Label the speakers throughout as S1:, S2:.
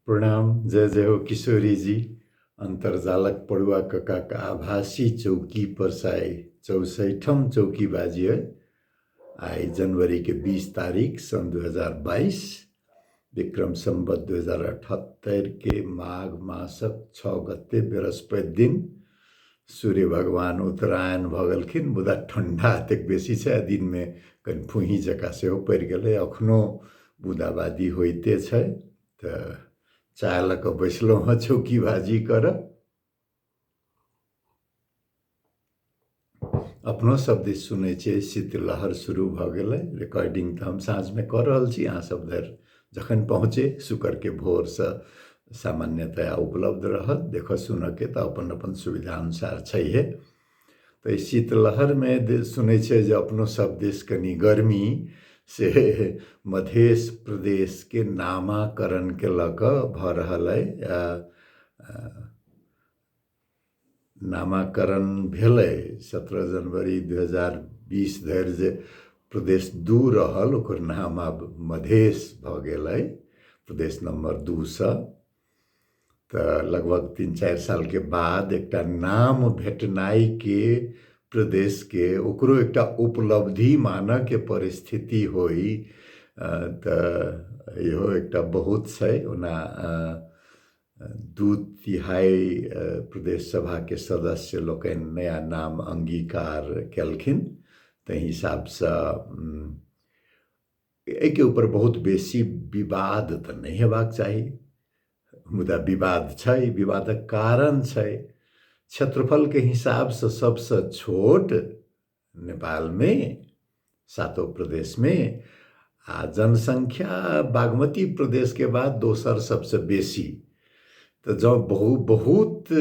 S1: प्रणाम, जय जय हो किशोरी जी। अन्तर्जालक पड़ुआ ककाक आभासी चौकी पर से 64ठम चौकी बाजी है। आइ जनवरी के 20 तारीख सन 2022 विक्रम संवत 2078 के माघ मासक 6 गते बृहस्पति दिन सूर्य भगवान उत्तरायण भऽ गेलखिन, मुदा ठंडा एतेक बेसी छै, दिनमे कनि फूही जकाँ सेहो पड़ि गेलै, अखनो बूंदाबादी होइते छै। तऽ चाय लऽ कऽ बैसलहुँ हँ चौकी भाजी करऽ। अपनो सब दिस सुनै छियै शीतलहर शुरू भऽ गेलै। रिकॉर्डिंग तऽ हम साँझमे कऽ रहल छी, अहाँ सब धरि जखन पहुँचे शुक्रके भोरसँ सामान्यतया उपलब्ध रहत। देखऽ सुनऽके तऽ अपन अपन सुविधा अनुसार छैहे। तऽ एहि शीतलहरमे सुनै छियै जे अपनो सब दिस कनि गर्मी से मधेश प्रदेशके नामाकरणके लऽ कऽ भऽ रहल अइ। नामाकरण भेलै 17 जनवरी 2020 धरि जे प्रदेश 2 रहल ओकर नाम आब मधेश भऽ गेलै, प्रदेश नम्बर 2सँ। तऽ लगभग 3-4 सालके बाद एकटा नाम भेटनाइके प्रदेशके ओकरो एकटा उपलब्धि मानऽके परिस्थिति होइ, तऽ इहो एकटा बहुत छै। ओना 2/3 प्रदेश सभाके सदस्य लोकनि नया नाम अंगीकार केलखिन, ताहि हिसाबसँ एहिके ऊपर बहुत बेसी विवाद तऽ नहि हेबाक चाही, मुदा विवाद छै। विवादक कारण छै क्षेत्रफलके हिसाबसँ सबसँ छोट नेपालमे सातो प्रदेशमे, आ जनसंख्या बागमती प्रदेशके बाद दोसर सबसँ बेसी। तऽ जँ बहुत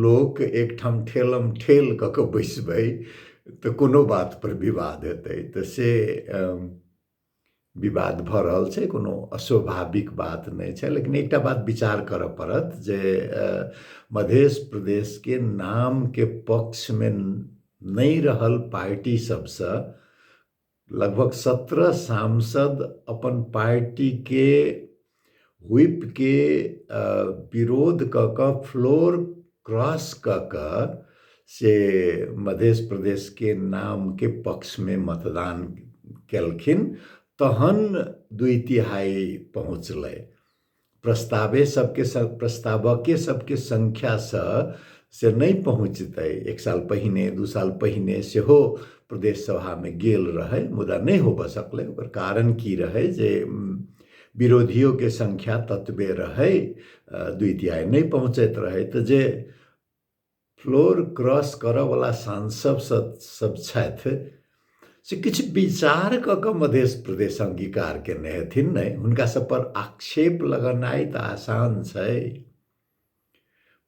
S1: लोक एकठाम ठेलम ठेल कऽ कऽ बैसबै तऽ कोनो बात पर विवाद हेतै। तऽ से विवाद भऽ रहल छै, कोनो अस्वाभाविक बात नहि छै। लेकिन एकटा बात विचार करऽ पड़त जे मधेश प्रदेशके नामके पक्षमे नहि रहल पार्टी सबसँ लगभग 17 सांसद अपन पार्टीके व्हिपके विरोध कऽ कऽ फ्लोर क्रॉस कऽ कऽ से मधेश प्रदेशके नामके पक्षमे मतदान केलखिन, तहन 2/3 पहुँचलै। प्रस्तावे सबके प्रस्तावके सबके संख्यासँ से नहि पहुँचतै। 1 साल पहिने 2 साल पहिने सेहो प्रदेश सभामे गेल रहै, मुदा नहि होबऽ सकलै। ओकर कारण की रहै जे विरोधियोके संख्या ततबे रहै, 2/3 नहि पहुँचैत रहै। तऽ जे फ्लोर क्रॉस करऽवला सांसद सब छथि से किछु विचार कऽ कऽ मधेश प्रदेश अंगीकार केने हेथिन ने, हुनका सब पर आक्षेप लगेनाइ तऽ आसान छै।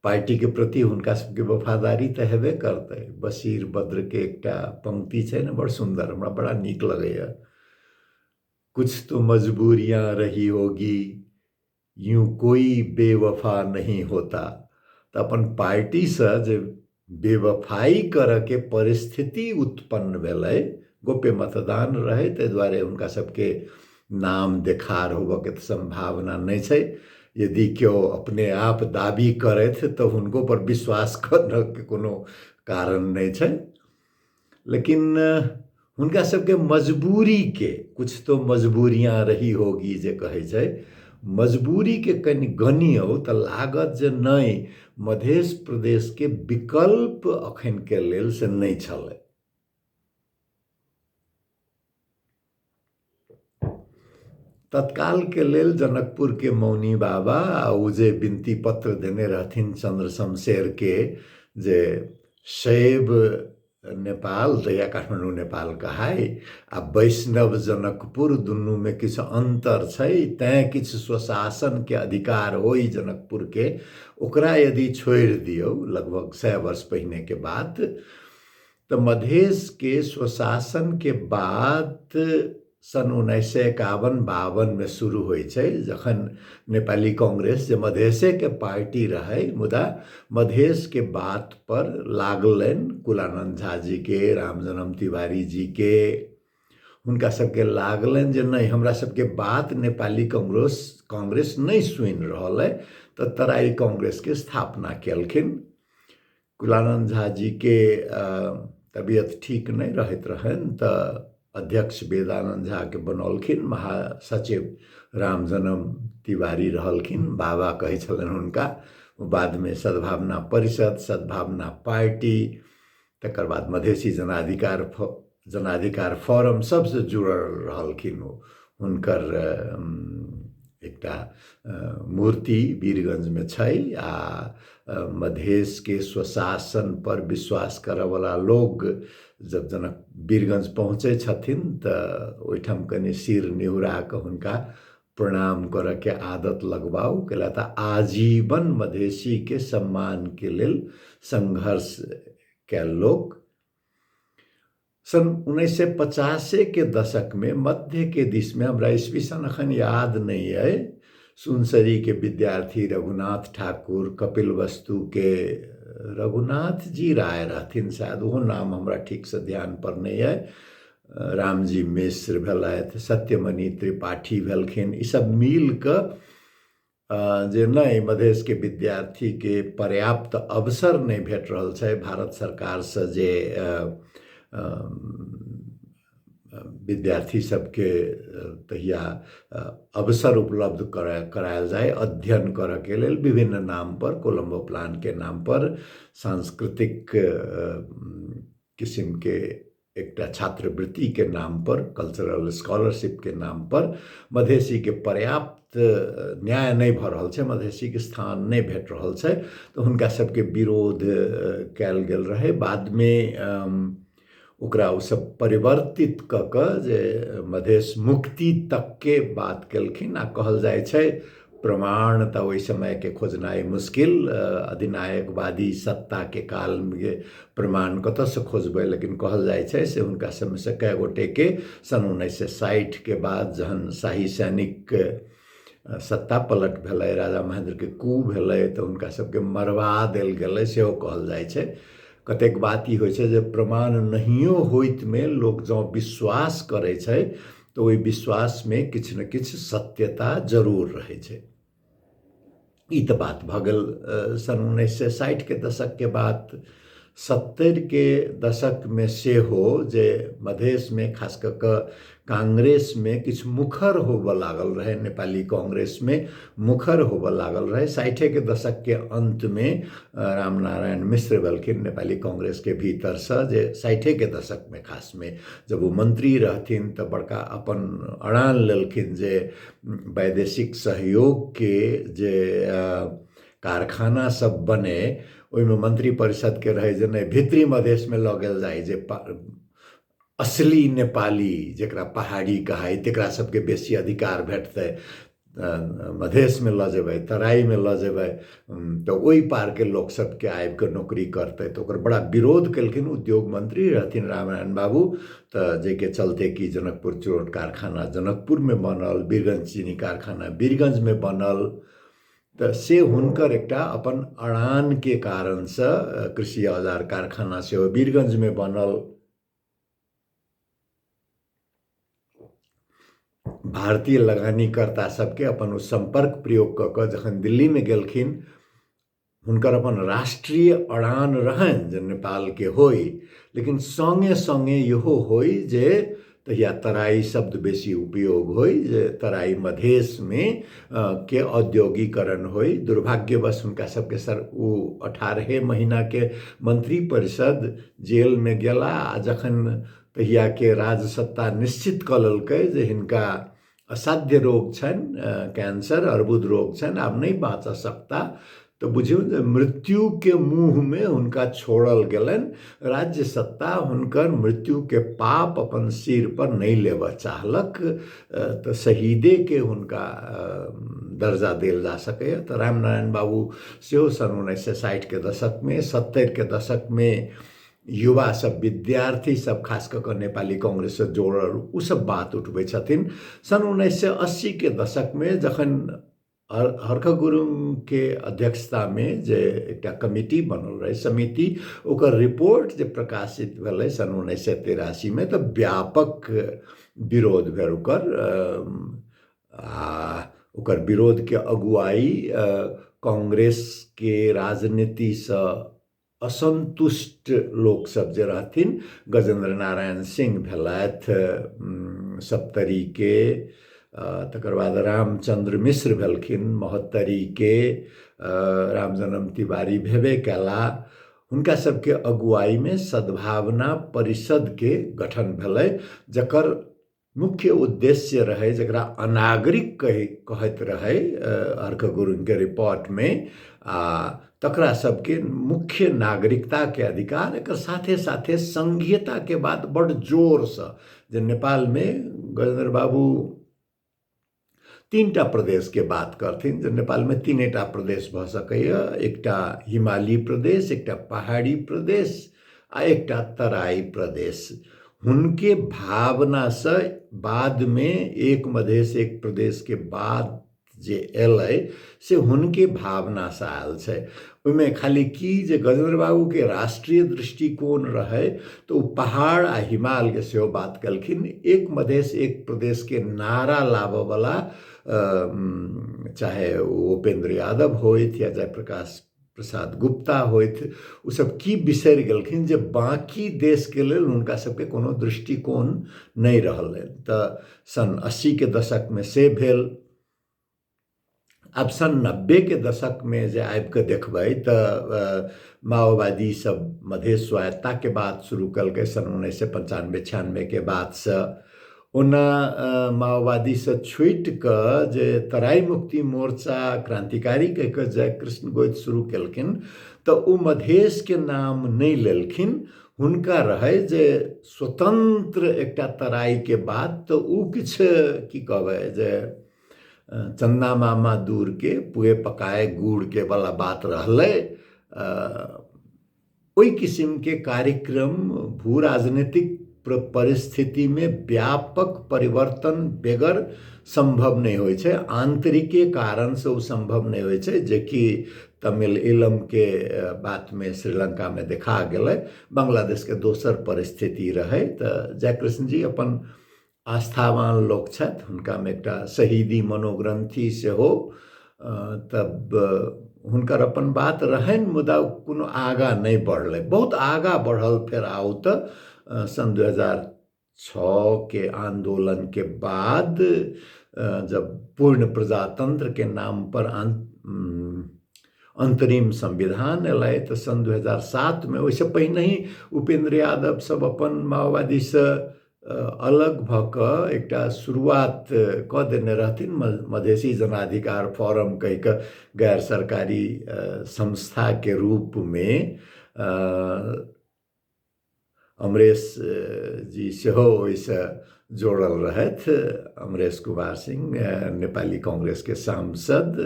S1: पार्टीके प्रति हुनका सबके वफादारी तऽ हेबे करतै। बशीर बद्रके एकटा पंक्ति छै ने बड़ सुन्दर, हमरा बड़ा नीक लगैए, कुछ तो मजबूरियाँ रही होगी, यूँ कोई बेवफा नहीं होता। तऽ अपन पार्टीसँ जे बेवफाइ करऽके परिस्थिति उत्पन्न भेलै, गोप्य मतदान रहै, ताहि दुआरे हुनका सबके नाम देखार होबऽके तऽ सम्भावना नहि छै। यदि केओ अपने आप दाबी करथि तऽ हुनको पर विश्वास करऽके कोनो कारण नहि छै। लेकिन हुनका सबके मजबूरीके, कुछ तो मजबूरियाँ रही होगी जे कहै छै, मजबूरीके कनि गनियौ तऽ लागत जे नहि, मधेश प्रदेशके विकल्प अखनके लेल से नहि छलै। तत्कालके लेल जनकपुरके मौनी बाबा आ ओ जे विनती पत्र देने रहथिन चंद्र शमशेरके जे शैव नेपाल तहिया काठमाडौँ नेपाल कहाय आ वैष्णव जनकपुर दुनूमे किछु अन्तर छै, तैँ किछु स्वशासनके अधिकार होइ जनकपुरके, ओकरा यदि छोड़ि दियौ, लगभग 100 वर्ष पहिनेके बात, तऽ मधेशके स्वशासनके बात सन् 1951-52 मे शुरू होइ छै, जखन नेपाली कांग्रेस जे मधेशेके पार्टी रहै, मुदा मधेशके बात पर लागलनि कुलानंद झा जीके, रामजन्म तिवारी जीके, हुनका सबके लागलनि जे नहि, हमरा सबके बात नेपाली कांग्रेस नहि सुनि रहल अइ, तऽ तराई कांग्रेसके स्थापना केलखिन। कुलानंद झा जी के तबियत ठीक नहि रहैत रहनि तऽ अध्यक्ष वेदानंद झा के बनौलखिन, महासचिव रामजन्म तिवारी रहलखिन, बाबा कहै छलनि हुनका। बादमे सद्भावना परिषद, सद्भावना पार्टी, तकर बाद मधेसी जनाधिकार फोरम सबसँ जुड़ल रहलखिन ओ। हुनकर एकटा मूर्ति वीरगंजमे छै आ मधेशके स्वशासन पर विश्वास करऽवला लोग जब जनक वीरगंज पहुँचै छथिन तऽ ओहिठाम कनि सिर निहुरा कऽ हुनका प्रणाम करऽके आदत लगबाउ, कैला तऽ आजीवन मधेशीके सम्मानके लेल संघर्ष कयल लोक। सन् 1950 के दशकमे मध्यके दिसमे, हमरा ईस्वी सन अखन याद नहि अइ, सुनसरीके विद्यार्थी रघुनाथ ठाकुर, कपिल वस्तुके रघुनाथ जी राय रहथिन शायद, ओहो नाम हमरा ठीकसँ ध्यान पर नहि अइ, रामजी मिश्र भेलथि, सत्यमणि त्रिपाठी भेलखिन, ईसब मिल कऽ जे नहि, मधेशके विद्यार्थीके पर्याप्त अवसर नहि भेट रहल छै, भारत सरकारसँ जे विद्यार्थी सबके तहिया अवसर उपलब्ध करायल जाय अध्ययन करऽके लेल विभिन्न नाम पर, कोलम्बो प्लानके नाम पर सांस्कृतिक किसिमके एकटा छात्रवृत्तिके नाम पर, कल्चरल स्कॉलरशिपके नाम पर मधेसीके पर्याप्त न्याय नहि भऽ रहल छै, मधेसीके स्थान नहि भेट रहल छै, तऽ हुनका सबके विरोध कयल गेल रहै। बादमे ओकरा ओसब परिवर्तित कऽ कऽ जे मधेश मुक्ति तकके बात केलखिन। आ कहल जाइ छै, प्रमाण तऽ ओहि समयके खोजनाइ मुश्किल, अधिनायकवादी सत्ताके कालमे प्रमाण कतऽसँ खोजबै, लेकिन कहल जाइ छै से हुनका सबमेसँ कए गोटेके सन् 1960के बाद जहन शाही सैनिक सत्ता पलट भेलै, राजा महेन्द्रके कू भेलै, तऽ हुनका सबके मरबा देल गेलै, सेहो कहल जाइ छै। कतेक बात ई होइ छै जे प्रमाण नहियो होइतमे लोक जँ विश्वास करै छै तऽ ओहि विश्वासमे किछु ने किछु सत्यता जरूर रहै छै। ई तऽ बात भऽ गेल सन् 1960के दशकके बात। 70के दशकमे सेहो जे मधेशमे खास कऽ कऽ कांग्रेसमे किछु मुखर होबऽ लागल रहै, नेपाली कांग्रेसमे मुखर होबऽ लागल रहै। 60के दशकके अन्तमे रामनारायण मिश्र भेलखिन नेपाली कांग्रेसके भीतरसँ, जे 60के दशकमे खासमे जब ओ मंत्री रहथिन तऽ बड़का अपन अड़ान लेलखिन जे वैदेशिक सहयोगके जे कारखाना सब बने ओहिमे मंत्री परिषदके रहै जे नहि, भीतरी मधेशमे लऽ गेल जाय, जे असली नेपाली जकरा पहाड़ी कहाइ तकरा सबके बेसी अधिकार भेटतै, मधेशमे लऽ जेबै, तराइमे लऽ जेबै तऽ ओहि पारके लोक सबके आबिकऽ नौकरी करतै। तऽ ओकर बड़ा विरोध केलखिन, उद्योग मंत्री रहथिन रामनारायण बाबू, तऽ जाहिके चलते कि जनकपुर चुरोट कारखाना जनकपुरमे बनल, बीरगंज चीनी कारखाना बीरगंजमे बनल। तऽ से हुनकर एकटा अपन अड़ानके कारणसँ कृषि औजार कारखाना सेहो बीरगंजमे बनल। भारतीय लगानीकर्ता सबके अपन ओ सम्पर्क प्रयोग कऽ कऽ जखन दिल्लीमे गेलखिन, हुनकर अपन राष्ट्रीय अड़ान रहनि जे नेपालके होइ, लेकिन सङ्गे सङ्गे इहो होइ जे तहिया तराई शब्द बेसी उपयोग होइ, जे तराई मधेशमे के औद्योगिकरण होइ। दुर्भाग्यवश हुनका सबके सर ओ 18 महीनाके मंत्री परिषद जेलमे गेला आ जखन तहियाके राजसत्ता निश्चित कऽ लेलकै जे हिनका असाध्य रोग छनि, कैंसर अर्बुद रोग छनि, आब नहि बाँच सकता, तऽ बुझियौ जे मृत्युके मुँहमे हुनका छोड़ल गेलनि। राज्य सत्ता हुनकर मृत्युके पाप अपन सिर पर नहि लेबऽ चाहलक, तऽ शहीदेके हुनका दर्जा देल जा सकैए। तऽ रामनारायण बाबू सेहो सन् 1960के दशकमे, 70के दशकमे युवा सब, विद्यार्थी सब खास कऽ कऽ नेपाली कांग्रेससँ जोड़ल ओसब बात उठबै छथिन। सन् 1980के दशकमे जखन हरख गुरुङके अध्यक्षतामे जे एकटा कमिटी बनल रहै, समिति, ओकर रिपोर्ट जे प्रकाशित भेलै सन् 1983मे, तऽ व्यापक विरोध भेल ओकर। आ ओकर विरोधके अगुवाई कांग्रेसके राजनीतिसँ असन्तुष्ट लोकसभ जे रहथिन, गजेन्द्र नारायण सिंह भेलथि सप्तरीके, तकर बाद रामचन्द्र मिश्र भेलखिन महोत्तरीके, रामजन्म तिवारी भेबे कयला, हुनका सबके अगुवाईमे सद्भावना परिषदके गठन भेलै, जकर मुख्य उद्देश्य रहै, जकरा अनागरिक कहैत रहै अर्क गुरुङके रिपोर्टमे, आ तकरा सबके मुख्य नागरिकताके अधिकार, एकर साथे साथे संघीयताके बात बड्ड जोरसँ, जे नेपालमे गजेन्द्र बाबू 3टा प्रदेशके बात करथिन, जे नेपालमे 3टा प्रदेश भऽ सकैए, एकटा हिमाली प्रदेश, एकटा पहाड़ी प्रदेश आ एकटा तराई प्रदेश। हुनके भावनासँ बादमे एक मधेश एक प्रदेशके बात जे एलै से हुनके भावनासँ आयल छै। ओहिमे खाली की जे गजेन्द्र बाबूके राष्ट्रीय दृष्टिकोण रहै तऽ ओ पहाड़ आ हिमालके सेहो बात केलखिन। एक मधेश एक प्रदेशके नारा लाबऽवला चाहे ओ उपेन्द्र यादव होथि या जयप्रकाश प्रसाद गुप्ता होथि, ओसब की बिसरि गेलखिन जे बाँकी देशके लेल हुनका सबके कोनो दृष्टिकोण नहि रहलनि। तऽ सन् 80के दशकमे से भेल। आब सन् 90के दशकमे जे आबिकऽ देखबै तऽ माओवादी सब मधेश स्वायत्ताके बात शुरू केलकै सन् 1995-96के बादसँ। ओना माओवादीसँ छुटिकऽ जे तराई मुक्ति मोर्चा क्रान्तिकारी कहि कऽ जयकृष्ण गोइत शुरू केलखिन तऽ ओ मधेशके नाम नहि लेलखिन। हुनका रहै जे स्वतन्त्र एकटा तराईके बात, तऽ ओ किछु की कहबै जे चन्दा मामा दूरके पुए पकाए गुड़के वाला बात रहलै। ओहि किसिमके कार्यक्रम भू राजनीतिक परिस्थितिमे व्यापक परिवर्तन बेगर सम्भव नहि होइ छै, आन्तरिके कारणसँ ओ सम्भव नहि होइ छै, जेकि तमिल इलमके बातमे श्रीलङ्कामे देखा गेलै। बांग्लादेशके दोसर परिस्थिति रहै। तऽ जयकृष्ण जी अपन आस्थावान लोक छथि, हुनकामे एकटा शहीदी मनोग्रन्थि सेहो, तब हुनकर अपन बात रहनि, मुदा कोनो आगाँ नहि बढ़लै। बहुत आगाँ बढ़ल फेर आउ तऽ सन् 2006के आन्दोलनके बाद जब पूर्ण प्रजातन्त्रके नामपर अन्तरिम संविधान एलै तऽ सन् 2007मे, ओहिसँ पहिनहि उपेन्द्र यादव सब अपन माओवादीसँ अलग भऽ कऽ एकटा शुरुआत कऽ देने रहथिन, मधेसी जनाधिकार फोरम कहि कऽ गैर सरकारी संस्थाके रूपमे। अमरेश जी सेहो ओहिसँ जोड़ल रहथि, अमरेश कुमार सिंह नेपाली कांग्रेसके सांसद।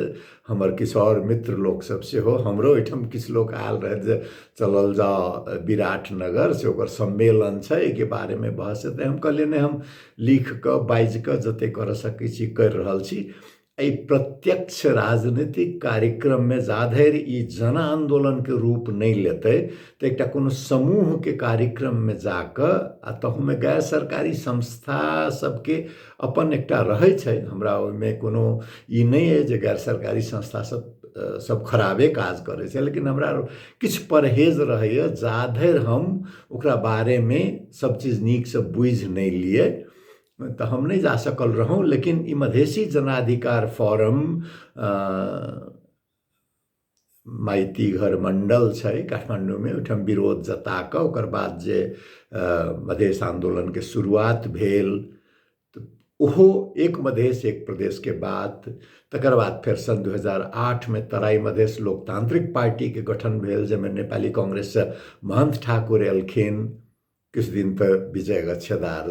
S1: हमर किछु आओर मित्र लोकसभ सेहो, हमरो ओहिठाम किछु लोक आयल रहथि जे चलल जाउ विराटनगर से ओकर सम्मेलन छै, एहिके बारेमे बहस हेतै। हम कहलियै नहि, हम लिख कऽ बाजि कऽ जतेक करऽ सकै छी करि रहल छी। एहि प्रत्यक्ष राजनीतिक कार्यक्रममे जाधरि ई जन आन्दोलनके रूप नहि लेतै तऽ एकटा कोनो समूहके कार्यक्रममे जाकऽ आ तहूमे गैर सरकारी संस्था सबके अपन एकटा रहै छै, हमरा ओहिमे कोनो ई नहि अइ जे गैर सरकारी संस्था सब सब खराबे काज करै छै, लेकिन हमरा किछु परहेज रहैए जाधरि हम ओकरा बारेमे सब चीज नीकसँ बुझि नहि लियै तऽ हम नहि जा सकल रहौँ। लेकिन ई मधेसी जनाधिकार फोरम माइती घर मण्डल छै काठमाण्डूमे, ओहिठाम विरोध जता कऽ ओकर बाद जे मधेश आन्दोलनके शुरुआत भेल तऽ ओहो एक मधेश एक प्रदेशके बात। तकर बाद फेर सन् 2008मे तराई मधेश लोकतान्त्रिक पार्टीके गठन भेल, जाहिमे नेपाली कांग्रेससँ महन्थ ठाकुर एलखिन। किछु दिन तऽ विजय गच्छेदार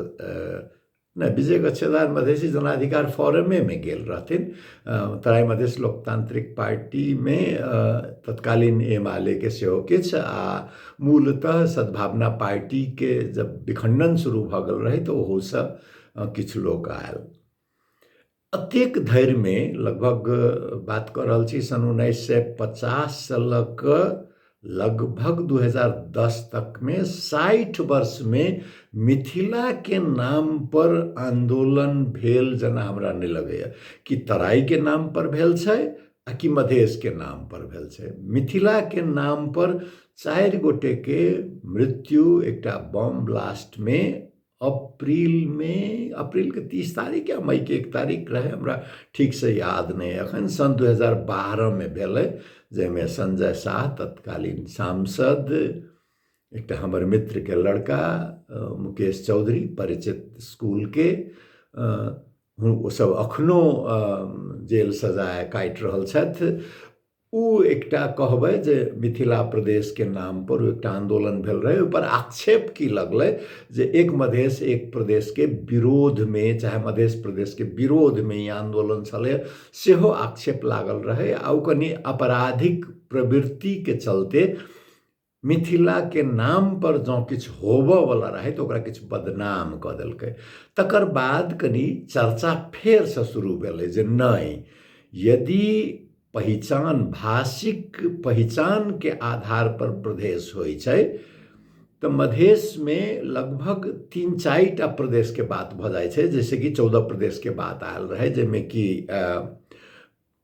S1: नहि, विजय गच्छेदार मधेसी जनाधिकार फोरमेमे गेल रहथिन। तराई मधेश लोकतान्त्रिक पार्टीमे तत्कालीन एमालेके सेहो किछु, आ मूलतः सद्भावना पार्टीके जब विखण्डन शुरू भऽ गेल रहै तऽ ओहूसँ किछु लोक आयल। एतेक धरिमे लगभग बात कऽ रहल छी सन् 1950सँ लऽ कऽ लगभग 2010 तकमे 60 वर्षमे मिथिलाके नामपर आन्दोलन भेल जेना हमरा नहि लगैए कि तराईके नामपर भेल छै आ कि मधेशके नामपर भेल छै। मिथिलाके नामपर 4 गोटेके मृत्यु एकटा बम ब्लास्टमे अप्रिलमे, अप्रिलके 30 तारीख या मईके 1 तारीख रहै, हमरा ठीकसँ याद नहि एखन, सन् 2012मे भेलै, जाहिमे संजय साह तत्कालीन सांसद, एकटा हमर मित्रके लड़का मुकेश चौधरी परिचित स्कूलके, ओसभ एखनो जेल सजाय काटि रहल छथि। ओ एकटा कहबै जे मिथिला प्रदेशके नामपर ओ एकटा आन्दोलन भेल रहै। ओहिपर आक्षेप की लगलै जे एक मधेश एक प्रदेशके विरोधमे, चाहे मधेश प्रदेशके विरोधमे ई आन्दोलन छलै, सेहो आक्षेप लागल रहै। आ ओ कनि आपराधिक प्रवृत्तिके चलते मिथिलाके नामपर जँ किछु होबऽवला रहै तऽ ओकरा किछु बदनाम कऽ देलकै। तकर बाद कनि चर्चा फेरसँ शुरू भेलै जे नहि, यदि पहिचान भाषिक पहिचानके आधारपर प्रदेश होइ छै तऽ मधेशमे लगभग 3-4 टा प्रदेशके बात भऽ जाइ छै। जैसे कि 14 प्रदेशके बात आयल रहै, जाहिमे कि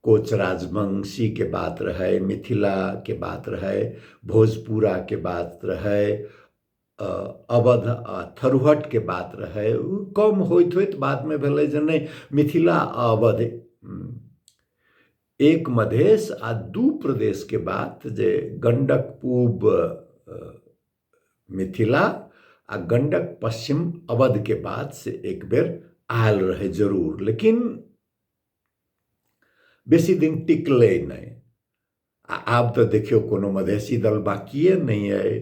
S1: कोच राजवंशी के बात रहै, मिथिला के बात रहै, भोजपुरा के बात रहै, अवध आ थरुहट के बात रहै। कम होइत होइत बादमे भेलै जे नहि, मिथिला आ अवध एक मधेश आ 2 प्रदेश के बात, जे गंडक पूब मिथिला आ गंडक पश्चिम अवध के बात से एक बेर आयल रहै जरूर, लेकिन बेसी दिन टिकलै नहि। आ आब तऽ देखियौ कोनो मधेशी दल बाकिए नहि अइ।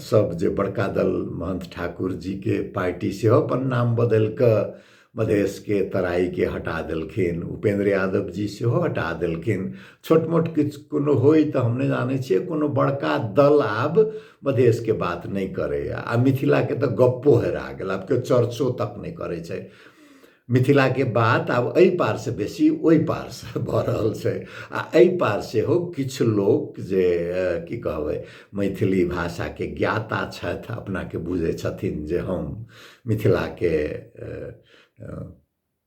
S1: सब जे बड़का दल महंत ठाकुर जीके पार्टी सेहो अपन नाम बदलि कऽ मधेशके तराईके हटा देलखिन, उपेंद्र यादव जी सेहो हटा देलखिन। छोट मोट किछु कोनो होइ तऽ हम नहि जानै छियै, कोनो बड़का दल आब मधेशके बात नहि करैए। आ मिथिलाके तऽ गप्पो हेरा गेल, आब केओ चर्चो तक नहि करै छै मिथिलाके बात। आब एहि पारसँ बेसी ओहि पारसँ भऽ रहल छै। आ एहि पार सेहो किछु लोक जे की कहबै मैथिली भाषाके ज्ञाता छथि, अपनाके बुझै छथिन जे हम मिथिलाके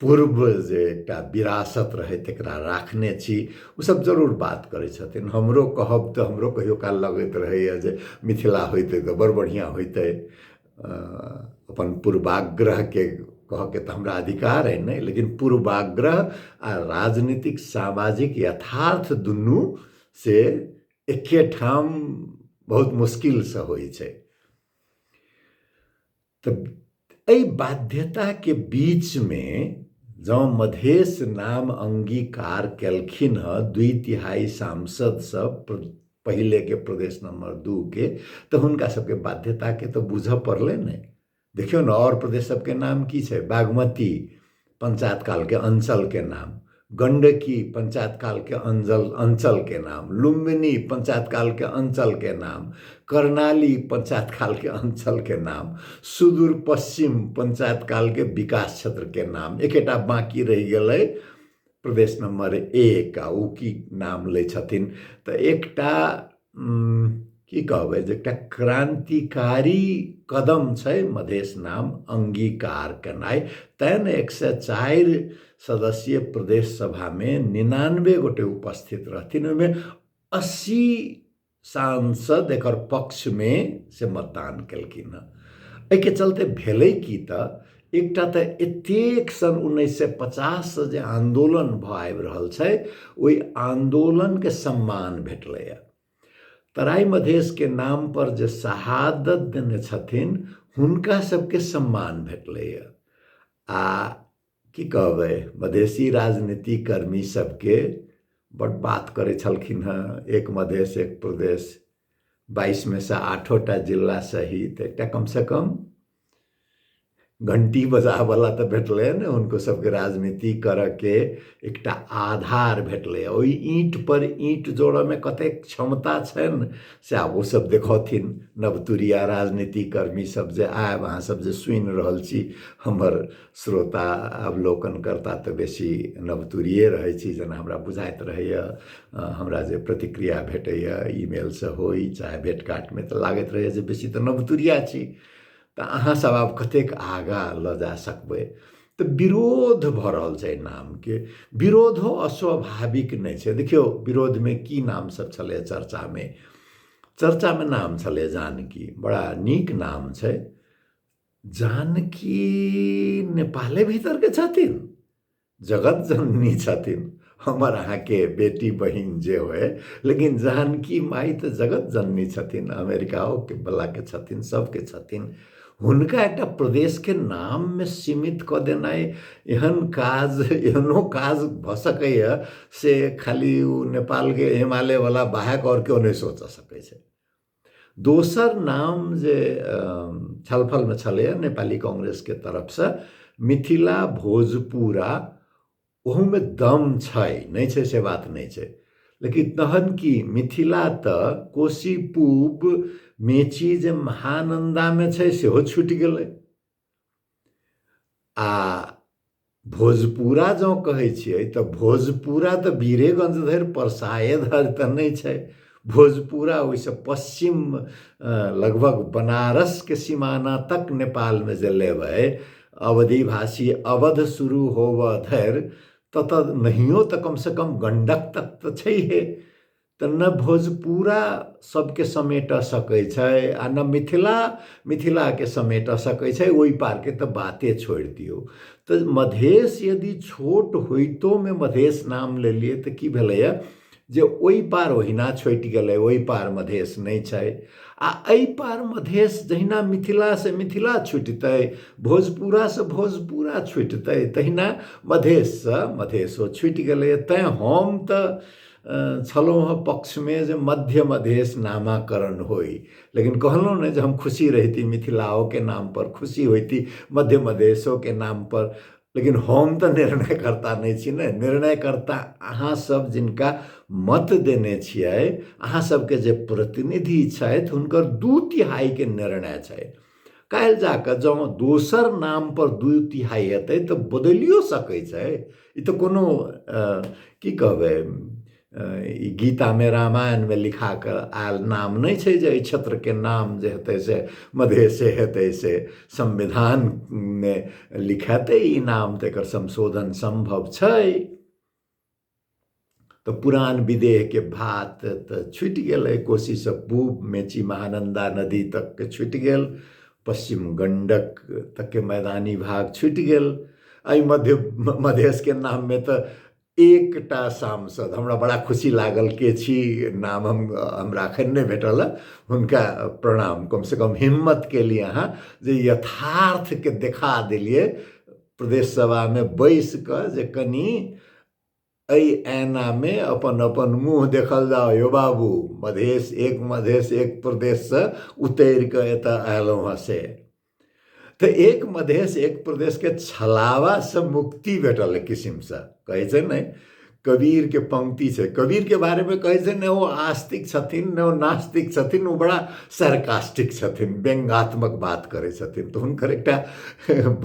S1: पूर्व जे एकटा विरासत रहै तकरा राखने छी, ओसब जरूर बात करै छथिन। हमरो कहब तऽ हमरो कहियो काल लगैत रहैए जे मिथिला होइतै तऽ बड़ बढ़िआँ होइतै। अपन पूर्वाग्रहके कहऽके तऽ हमरा अधिकार अइ नहि, लेकिन पूर्वाग्रह आ राजनीतिक सामाजिक यथार्थ दुनू से एकेठाम बहुत मुश्किलसँ होइ छै। तऽ एहि बाध्यताके बीचमे जँ मधेश नाम अङ्गीकार केलखिन हँ 2/3 सांसद सब पहिलेके प्रदेश नंबर 2 के, तऽ हुनका सबके बाध्यताके तऽ बुझऽ पड़लै ने। देखियौ ने आओर प्रदेश सबके नाम की छै, बागमती पंचायत कालके अंचलके नाम, गंडकी पंचायत कालके अंचलके नाम, लुम्बिनी पंचायत कालके अंचलके नाम, कर्णाली पंचायत कालके अंचलके नाम, सुदूर पश्चिम पंचायत कालके विकास क्षेत्रके नाम। एकेटा बाँकी रहि गेलै प्रदेश नंबर 1, आ ओ की नाम लै छथिन। तऽ एकटा की कहबै जे एकटा क्रांतिकारी कदम छै मधेश नाम अंगीकार केनाइ। तैँ ने 104 सदस्यीय प्रदेश सभामे 99 गोटे उपस्थित रहथिन, ओहिमे 80 सांसद एकर पक्षमे से मतदान केलखिन हँ। एहिके चलते भेलै की तऽ एकटा तऽ एतेक सन् 1950सँ जे आन्दोलन भऽ आबि रहल छै ओहि आन्दोलनके सम्मान भेटलैए। तराई मधेशके नामपर जे शहादत देने छथिन हुनका सबके सम्मान भेटलैए। आ की कहबै मधेशी राजनीति कर्मी सबके बड बात करै छलखिन हँ, एक मधेश एक प्रदेश, 22 में से 8 जिला सहित एकटा कमसँ कम घण्टी बजाबऽवला तऽ भेटलै ने। हुनको सबके राजनीति करऽके एकटा आधार भेटलै। ओहि ईंटपर ईंट जोड़ऽमे कतेक क्षमता छनि से आब ओ सब देखौथिन। नवतुरिया राजनीति कर्मी सब जे आयब, अहाँ सब जे सुनि रहल छी, हमर श्रोता अवलोकनकर्ता तऽ बेसी नवतुरिये रहै छी जेना हमरा बुझाइत रहैए। हमरा जे प्रतिक्रिया भेटैए ईमेलसँ होइ चाहे भेट घाटमे, तऽ लागैत रहैए जे बेसी तऽ नवतुरिया छी। तऽ अहाँ सब आब कतेक आगाँ लऽ जा सकबै? तऽ विरोध भऽ रहल छै नामके। विरोधो अस्वाभाविक नहि छै। देखियौ, विरोधमे की नाम सब छलै चर्चामे? चर्चामे नाम छलै जानकी। बड़ा नीक नाम छै जानकी। नेपाले भीतरके छथिन, जगत जननी छथिन, हमर अहाँके बेटी बहिन जे होय, लेकिन जानकी माइ तऽ जगत जननी छथिन, अमेरिकाओके बलाके छथिन, सबके छथिन। हुनका एकटा प्रदेशके नाममे सीमित कऽ देनाइ, एहन काज, एहनो काज भऽ सकैए से खाली ओ नेपालके एमालेवला बाहेक आओर केओ नहि सोचि सकै छै। दोसर नाम जे छलफलमे छलैए नेपाली कांग्रेसके तरफसँ, मिथिला भोजपुरा। ओहूमे दम छै, नहि छै से बात नहि छै, लेकिन तहन की मिथिला तऽ कोशी पूब मेची जे महानन्दामे छै सेहो छुटि गेलै, आ भोजपुरा जँ कहै छियै तऽ भोजपुरा तऽ वीरेगंज धरि, परसाए धरि तऽ नहि छै। भोजपुरा ओहिसँ पश्चिम लगभग बनारसके सिमाना तक नेपालमे जे लेबै, अवधि भाषी अवध शुरू होबऽ धरि ततऽ नहियो तऽ कमसँ कम गण्डक तक तऽ छैहे। तऽ ने भोजपुरा सबके समेटऽ सकै छै आ ने मिथिला मिथिलाके समेटऽ सकै छै, ओहि पारके तऽ बाते छोड़ि दियौ। तऽ मधेश यदि छोट होइतोमे मधेश नाम लेलियै तऽ की भेलैए जे ओहि पार ओहिना छुटि गेलै, ओहि पार मधेश नहि छै, आ एहि पार मधेश। जहिना मिथिलासँ मिथिला छुटतै, भोजपुरासँ भोजपुरा छुटतै, तहिना मधेशसँ मधेशो छुटि गेलैए। तैँ हम तऽ छलहुँ हँ पक्षमे जे मध्य मधेश नामाकरण होइ, लेकिन कहलहुँ ने जे हम खुशी रहिती मिथिलाओके नामपर, खुशी होइती मध्य मधेशोके नामपर, लेकिन हम तऽ निर्णयकर्ता नहि छी ने। निर्णयकर्ता अहाँ सब जिनका मत देने छियै, अहाँ सबके जे प्रतिनिधि छथि, हुनकर 2/3के निर्णय छै। काल्हि जाकऽ जँ दोसर नामपर 2/3 हेतै तऽ बदलियो सकै छै। ई तऽ कोनो की कहबै, ई गीतामे रामायणमे लिखा कऽ आयल नाम नहि छै जे एहि क्षेत्रके नाम जे हेतै से मधेशे हेतै। से संविधानमे लिखेतै ई नाम तऽ एकर संशोधन सम्भव छै। तऽ पुरान विदेहके भात तऽ छुटि गेलै, कोशीसँ पूब मेची महानन्दा नदी तकके छुटि गेल, पश्चिम गण्डक तकके मैदानी भाग छुटि गेल। एहि मध्य मधेशके नाममे तऽ एकटा सांसद, हमरा बड़ा खुशी लागल, के छी नाम हम हमरा एखन नहि भेटल, हुनका प्रणाम, कमसँ कम हिम्मत केली अहाँ जे यथार्थके देखा देलियै प्रदेश सभामे बैस कऽ जे कनि एहि ऐनामे अपन अपन मुँह देखल जाओ यौ बाबू, मधेश एक मधेश एक प्रदेशसँ उतरि कऽ एतऽ अयलहुँ हँ। से तऽ एक मधेश एक प्रदेशके छलावासँ मुक्ति भेटल किसिमसँ। कहै छै ने, कबीरके पंक्ति छै, कबीरके बारेमे कहै छै ने ओ आस्तिक छथिन ने ओ नास्तिक छथिन, ओ बड़ा सरकास्टिक छथिन, व्यंगात्मक बात करै छथिन। तऽ हुनकर एकटा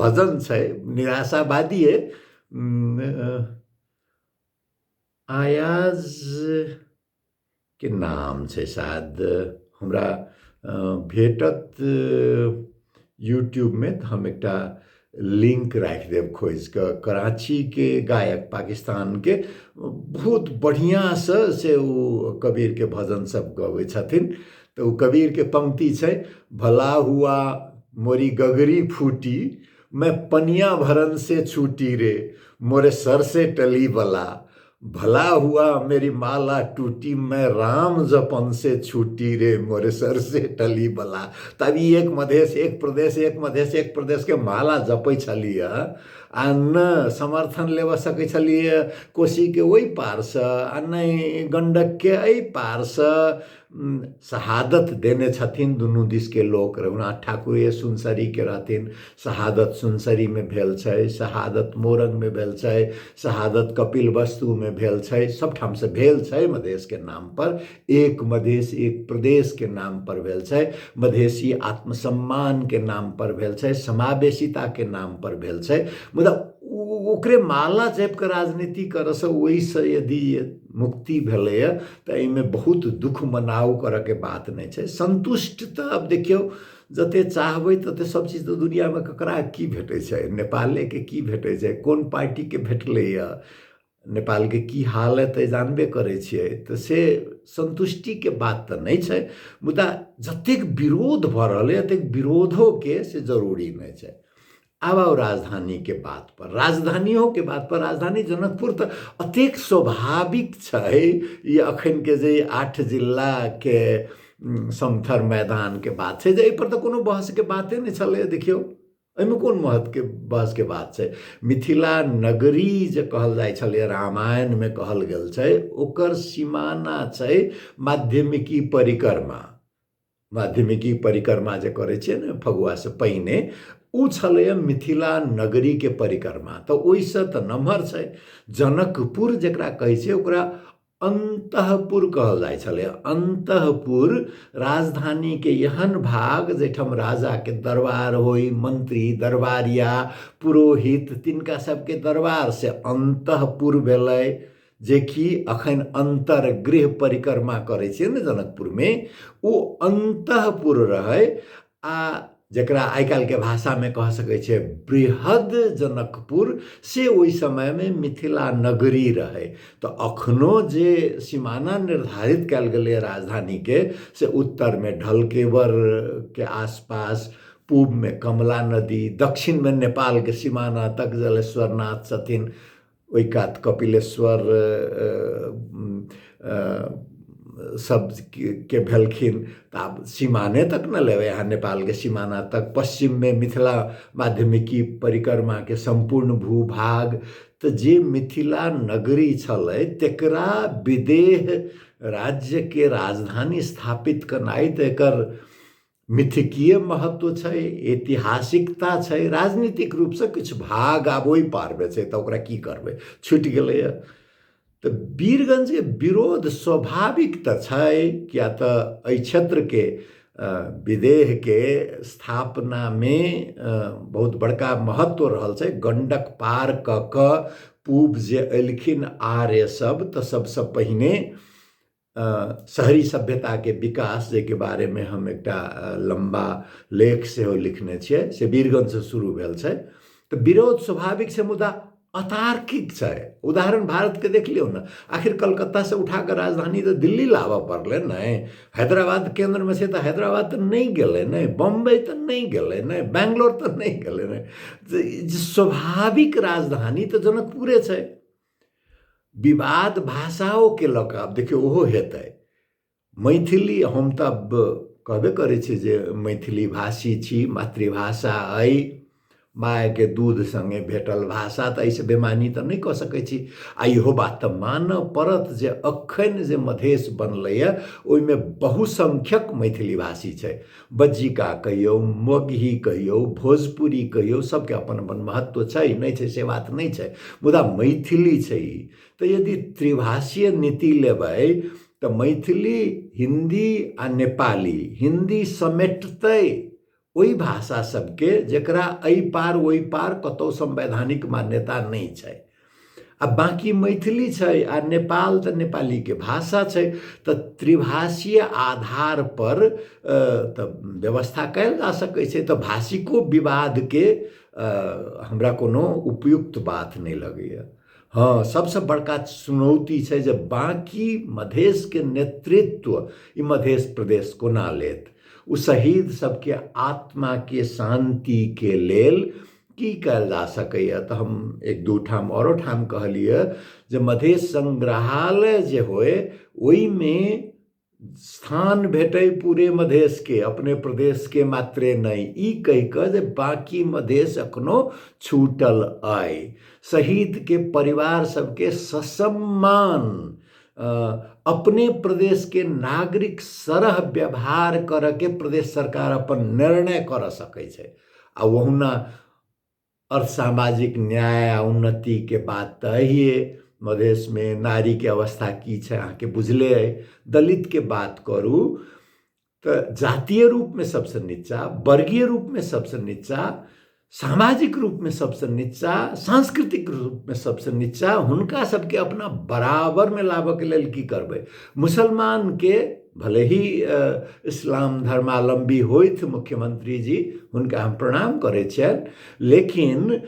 S1: भजन छै, निराशावादी है, आयाज के नाम छै शायद। हमरा भेटत यूट्यूबमे तऽ हम एकटा लिंक राखि देब खोजि कऽ। कराचीके गायक, पाकिस्तानके, बहुत बढ़िआँसँ से ओ कबीरके भजन सब गबै छथिन। तऽ ओ कबीरके पंक्ति छै, भला हुआ मोरी गगरी फूटी, मैं पनिया भरन से छूटी रे, मोरे सर से टली बला, भला हुआ मेरी माला टूटी, मैं राम जपन से छूटी रे, मोरे सर से टली बला। तब ई एक मधेश एक प्रदेश, एक मधेश एक प्रदेशके माला जपै छलियै। आ ने समर्थन लेबऽ सकै छलियै कोशीके ओहि पारसँ आ नहि गण्डकके एहि पारसँ। शहादत देने छथिन दुनू दिसके लोक, रघुनाथ ठाकुरे सुनसरीके रहथिन, शहादत सुनसरीमे भेल छै, शहादत मोरङमे भेल छै, शहादत कपिल वस्तुमे भेल छै, सबठामसँ भेल छै मधेशके नामपर। एक मधेश एक प्रदेशके नामपर भेल छै, मधेशी आत्मसम्मानके नामपर भेल छै, समावेशिताके नामपर भेल छै। मुदा ओकरे माला जपिके राजनीति करऽसँ ओहिसँ यदि मुक्ति भेलैए तऽ एहिमे बहुत दुःख मनाउ करऽके बात नहि छै। सन्तुष्ट तऽ आब देखियौ जते चाहबै तते सब चीज तऽ दुनिआँमे ककरा की भेटै छै, नेपालेके की भेटै छै, कोन पार्टीके भेटलैए, नेपालके की हाल है तऽ जानबे करै छियै। तऽ से सन्तुष्टिके बात तऽ नहि छै, मुदा जतेक विरोध भऽ रहल अइ ओतेक विरोधोके से जरूरी नहि छै। आब आउ राजधानीके बात पर, राजधानियोके बात पर। राजधानी जनकपुर तऽ अतेक स्वाभाविक छै, ई अखनके जे 8 जिलाके समथर मैदानके बात छै जे एहिपर तऽ कोनो बहसके बाते नहि छलै। देखियौ एहिमे कोन महत्वके बहसके बात छै। मिथिला नगरी जे कहल जाइ छलै रामायणमे कहल गेल छै, ओकर सीमाना छै माध्यमिकी परिक्रमा। माध्यमिकी परिक्रमा जे करै छियै ने फगुआसँ पहिने, ओ छलैए मिथिला नगरीके परिक्रमा, तऽ ओहिसँ तऽ नमहर छै। जनकपुर जकरा कहै छै ओकरा अन्तःपुर कहल जाइ छलै। अन्तःपुर राजधानीके एहन भाग जाहिठाम राजाके दरबार होइ, मन्त्री दरबारिया पुरोहित तिनका सबके दरबार, से अन्तःपुर भेलै। जेकि अखन अन्तर्गृह परिक्रमा करै छियै ने जनकपुरमे, ओ अन्तःपुर रहै। आ जकरा आइ काल्हिके भाषामे कह सकै छियै बृहद जनकपुर, से ओहि समयमे मिथिला नगरी रहै। तऽ अखनो जे सीमाना निर्धारित कयल गेलैए राजधानीके, से उत्तरमे ढलकेवरके आसपास, पूबमे कमला नदी, दक्षिणमे नेपालके सीमाना तक जलेश्वरनाथ छथिन, ओहि कात कपिलेश्वर सब के भेलखिन। तऽ आब सीमाने तक ने लेबै अहाँ, नेपालके सीमाना तक, पश्चिममे मिथिला माध्यमिकी परिक्रमाके सम्पूर्ण भूभाग। तऽ जे मिथिला नगरी छलै तकरा विदेह राज्यके राजधानी स्थापित केनाइ तऽ एकर मिथकीय महत्व छै, ऐतिहासिकता छै। राजनीतिक रूपसँ किछु भाग आब ओहि पारमे छै तऽ ओकरा की करबै, छुटि गेलैए। तऽ वीरगंजके विरोध स्वाभाविक तऽ छै, किया तऽ एहि क्षेत्रके विदेहके स्थापनामे बहुत बड़का महत्व रहल छै। गण्डक पार कऽ कऽ पूब जे एलखिन आर्य सब, तऽ सबसँ पहिने शहरी सभ्यताके विकास, जाहिके बारेमे हम एकटा लम्बा लेख सेहो लिखने छियै, से वीरगंजसँ शुरू भेल छै। तऽ विरोध स्वाभाविक छै, मुदा अतार्किक छै। उदाहरण भारतके देख लियौ ने, आखिर कलकत्तासँ उठा कऽ राजधानी तऽ दिल्ली लाबऽ पड़लै ने। हैदराबाद केन्द्रमे छै तऽ हैदराबाद तऽ नहि गेलै ने, बम्बई तऽ नहि गेलै ने, बैंगलोर तऽ नहि गेलै ने। स्वाभाविक राजधानी तऽ जनकपुरे छै। विवाद भाषाओके लऽ कऽ आब देखियौ ओहो हेतै। मैथिली हम तऽ आब कहबे करै छी जे मैथिली भाषी छी, मातृभाषा अइ, मायके दूध सङ्गे भेटल भाषा, तऽ एहिसँ बेमानी तऽ नहि कऽ सकै छी। आ इहो बात तऽ मानऽ पड़त जे अखन जे मधेश बनलैए ओहिमे बहुसंख्यक मैथिली भाषी छै। बज्जिका कहियौ, मगही कहियौ, भोजपुरी कहियौ, सबके अपन अपन महत्व छै, नहि छै से बात नहि छै, मुदा मैथिली छै ई। तऽ यदि त्रिभाषीय नीति लेबै तऽ मैथिली, हिन्दी आ नेपाली, हिन्दी समेटतै ओहि भाषा सबके जकरा एहि पार ओहि पार कतहु संवैधानिक मान्यता नहि छै, आ बाँकी मैथिली छै आ नेपाल तऽ नेपालीके भाषा छै। तऽ त्रिभाषीय आधारपर तऽ व्यवस्था कयल जा सकै छै। तऽ भाषिको विवादके हमरा कोनो उपयुक्त बात नहि लगैए। हँ, सबसँ बड़का चुनौती छै जे बाँकी मधेशके नेतृत्व ई मधेश प्रदेश कोना लेत, ओ शहीद सबके आत्माके शान्तिके लेल की कयल जा सकैए। तऽ हम एक दू ठाम आओरो ठाम कहलियै जे मधेश सङ्ग्रहालय जे होइ ओहिमे स्थान भेटै पूरे मधेशके, अपने प्रदेशके मात्रे नहि, ई कहि कऽ जे बाँकी मधेश एखनो छूटल अइ। शहीदके परिवार सबके ससम्मान अपने प्रदेशके नागरिक सरह व्यवहार करऽके प्रदेश सरकार अपन निर्णय करऽ सकै छै। आ ओहुना अर्थ सामाजिक न्याय आ उन्नतिके बात तऽ अहिए। मधेशमे नारीके अवस्था की छै अहाँके बुझले अइ। दलितके बात करू तऽ जातीय रूपमे सबसँ नीचा, वर्गीय रूपमे सबसँ नीचा, सामाजिक रूपमे सबसँ नीचा, सांस्कृतिक रूपमे सबसँ नीचा, हुनका सबके अपना बराबरमे लाबऽके लेल की करबै? मुसलमानके भले ही इस्लाम धर्मावलम्बी होथि मुख्यमंत्री जी, हुनका हम प्रणाम करै छियनि, लेकिन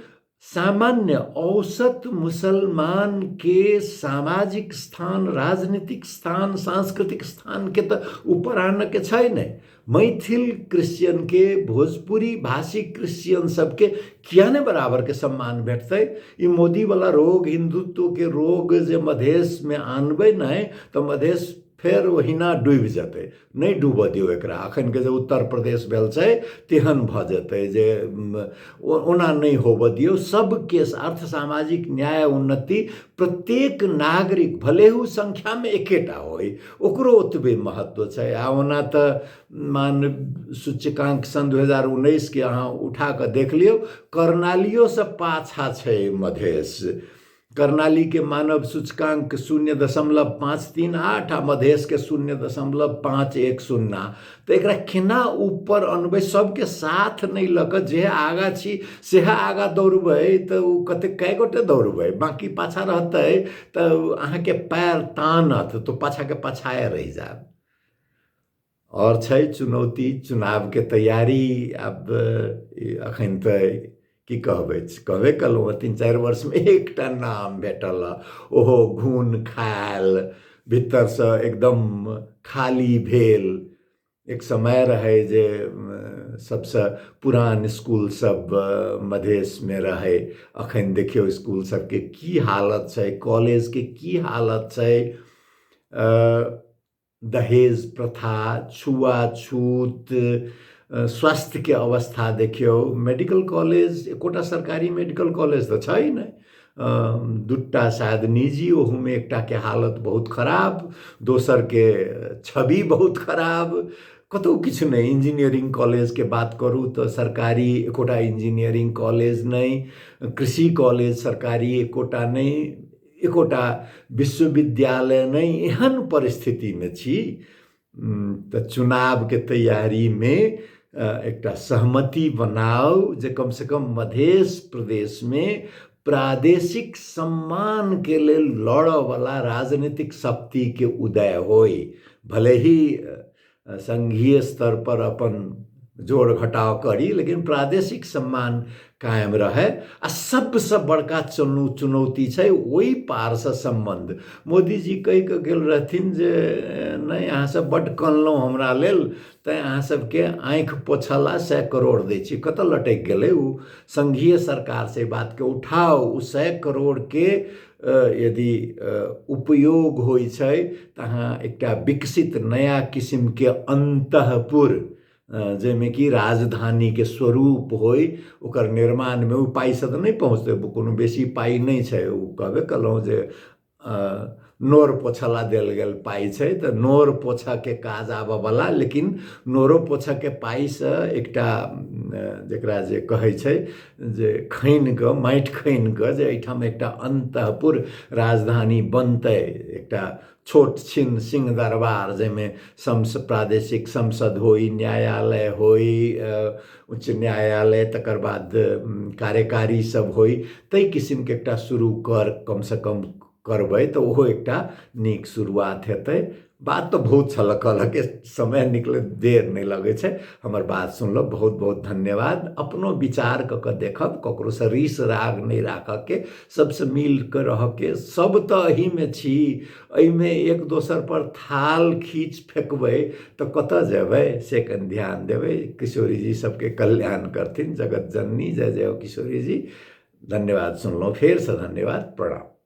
S1: सामान्य औसत मुसलमान के सामाजिक स्थान, राजनीतिक स्थान, सांस्कृतिक स्थान के तऽ ऊपर आनऽ के छै नहि। मैथिल क्रिश्चियन के, भोजपुरी भाषी क्रिश्चियन सबके किया नहि बराबर के सम्मान भेटतै? ई मोदीवला रोग, हिंदुत्व के रोग जे मधेशमे आनबै नहि तऽ मधेश फेर ओहिना डूबि जेतै। नहि डूबऽ दियौ एकरा। अखनके जे उत्तर प्रदेश भेल छै तेहन भऽ जेतै जे ओना नहि होबऽ दियौ। सबके अर्थ सामाजिक न्याय उन्नति, प्रत्येक नागरिक भले ओ संख्यामे एकेटा होइ, ओकरो ओतबे महत्व छै। आ ओना तऽ मान सूचकांक सन् 2019 के अहाँ उठा कऽ देख लियौ, कर्णालियोसँ पाछा छै मधेश। कर्णालीके मानव सूचकांक 0.538 आ मधेशके 0.510। तऽ एकरा केना ऊपर अनबै? सबके साथ नहि लऽ कऽ जे आगाँ छी सएह आगाँ दौड़बै तऽ ओ कतेक कए गोटे दौड़बै, बाँकी पाछाँ रहतै तऽ अहाँके पैर तानत तऽ पाछाँके पाछाँए रहि जायब। आओर छै चुनौती चुनावके तैयारी। आब एखन तऽ की कहबै, कहबे कयलहुँ हँ, 3-4 वर्षमे एकटा नाम भेटल हँ, ओहो घून खायल, भीतरसँ एकदम खाली भेल। एक समय रहै जे सबसँ पुरान इसकुल सब मधेशमे रहै, अखन देखियौ इसकुल सबके की हालत छै, कॉलेजके की हालत छै। दहेज प्रथा, छुआछूत, स्वास्थ्यके अवस्था देखियौ, मेडिकल कॉलेज एकोटा सरकारी मेडिकल कॉलेज तऽ छै नहि, 2टा शायद निजी, ओहूमे एकटाके हालत बहुत खराब, दोसरके छवि बहुत खराब, कतहु किछु नहि। इंजीनियरिंग कॉलेजके बात करू तऽ सरकारी एकोटा इंजीनियरिंग कॉलेज नहि, कृषि कॉलेज सरकारी एकोटा नहि, एकोटा विश्वविद्यालय नहि। एहन परिस्थितिमे छी तऽ चुनावके तैयारीमे एकटा सहमति बनाउ जे कमसँ कम मधेश प्रदेशमे प्रादेशिक सम्मानके लेल लड़ऽवला राजनीतिक शक्तिके उदय होइ। भले ही संघीय स्तर पर अपन जोड़ घटाव करी, लेकिन प्रादेशिक सम्मान कायम रहै। आ सबसँ बड़का चुनौती छै ओहि पारसँ सम्बन्ध। मोदीजी कहि कऽ गेल रहथिन जे नहि, अहाँ सब बड्ड कनलहुँ हमरा लेल, तैँ अहाँ सबके आँखि पोछला 100 करोड़ दै छी। कतऽ लटकि गेलै ओ? संघीय सरकारसँ एहि बातके उठाउ। ओ 100 करोड़के यदि उपयोग होइ छै तऽ अहाँ एकटा विकसित नया किसिमके अन्तःपुर, जाहिमे कि राजधानीके स्वरूप होइ, ओकर निर्माणमे ओ पाइसँ तऽ नहि पहुँचतै, कोनो बेसी पाइ नहि छै। ओ कहबे कयलहुँ जे नोर पोछला देल गेल पाइ छै, तऽ नोर पोछऽके काज आबऽवला, लेकिन नोरो पोछऽके पाइसँ एकटा जकरा जे कहै छै जे खनि कऽ माटि खनि कऽ जे एहिठाम एकटा अन्तःपुर राजधानी बनतै, एकटा छोट छिन सिंह दरबार, जाहिमे प्रादेशिक संसद होइ, न्यायालय होइ, उच्च न्यायालय, तकर बाद कार्यकारी सब होइ, ताहि किसिमके एकटा शुरू कर कमसँ कम करबै तऽ ओहो एकटा नीक शुरुआत हेतै। बात तऽ बहुत छल, कहलक समय निकलैत देर नहि लगै छै। हमर बात सुनलक, बहुत बहुत धन्यवाद। अपनो विचार कऽ कऽ देखब, ककरोसँ रीस राग नहि राखऽके, सबसँ मिल कऽ रहऽके। सब तऽ एहिमे छी, एहिमे एक दोसर पर थाल खींच फेकबै तऽ कतऽ जेबै, से कनि ध्यान देबै। किशोरीजी सबके कल्याण करथिन, जगत जननी। जय जय हो किशोरीजी। धन्यवाद सुनलहुँ, फेरसँ धन्यवाद, प्रणाम।